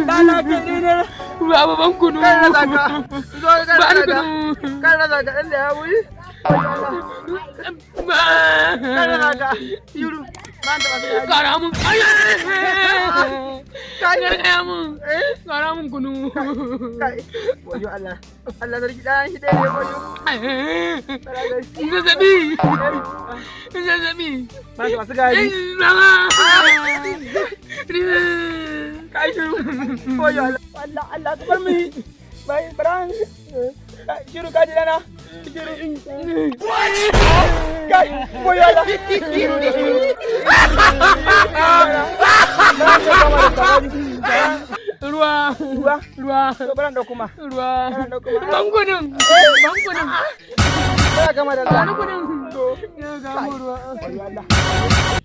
Dana kai ne. Baba, ban kunu. Kan rasa ka. Zo kan Ba ni rasa ka. kunu. Kan rasa ka ɗan da ya wuri. Kan rasa ka. Yuru. Ba ta ba sai. Kara mun. Ai. Kai. Kara mun. Eh? Kara mun kunu. Kai. Wayo Allah. Allah sarki, ɗan shi ɗaya ne, wayo. Zazzabi. Zazzabi. Ba ta masu gari. Mama. Kai, shiru. Wayo Allah. Allah, Allah ka bar mu. Bai baran. Kai, shiru, ka ji dana. Shiru. Kai, wayo Allah. Shiru, shiru. Na ce kama da kawai. Ruwa. Ruwa. Ruwa. To, baran da kuma. Ruwa. Baran da kuma. Ban kunun. Ban kunun. Ba gama da Ba ni Allah. kunun. To. Ga mun ruwa. Wayo Allah.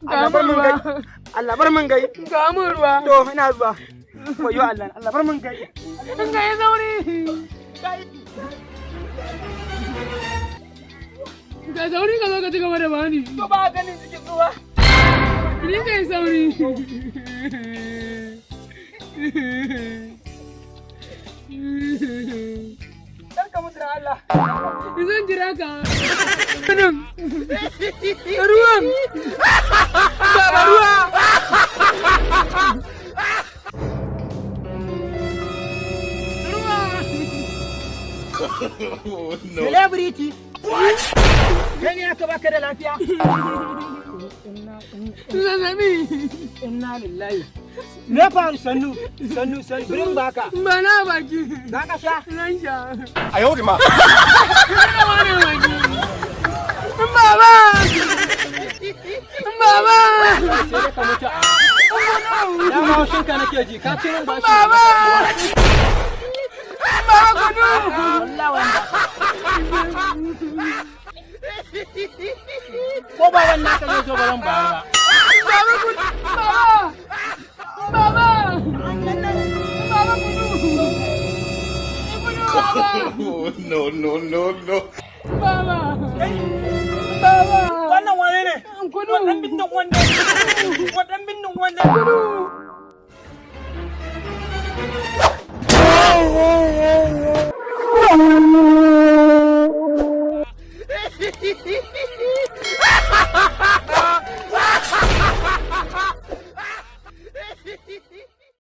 Ga Allah bar mun mun ruwa. gai. Allah bar mun gai. Ga mun ruwa. To, ina zuwa. Wayo Allah, Allah bar mun gai. In ga yi sauri. Kai. Ga sauri, ka zo ka ci gaba da bani. To, ba ganin cikin ruwa. Ni ka yi sauri. Kar ka mutu da Allah. Zan jira ka. Ruwan. Ruwan. Baba, ruwa. Ruwa. Celebrity. Kai ne aka baka da lafiya? Zazzabi. Inna lillahi. Me faru? Sannu, sannu, sannu. Birin baka. Ba na baki. Za ka sha? Zan sha. 哎呦我的妈！ Ina wani baki. Baba. Baba. Sai dai ka mutu. Dama haushin ka nake ji. Ka ci min bashi. Baba. Baba, kunu. Wallahi wanda. Ko ba wannan ka zai zo, ba zan bayar ba. Baba, kunu. Baba. Baba. Baba, kunu. Kunu, baba. No, no, no, no. Baba. Baba. Wannan wane ne? Kunu. Wannan bindin wanda. Wannan bindin wanda. Kunu.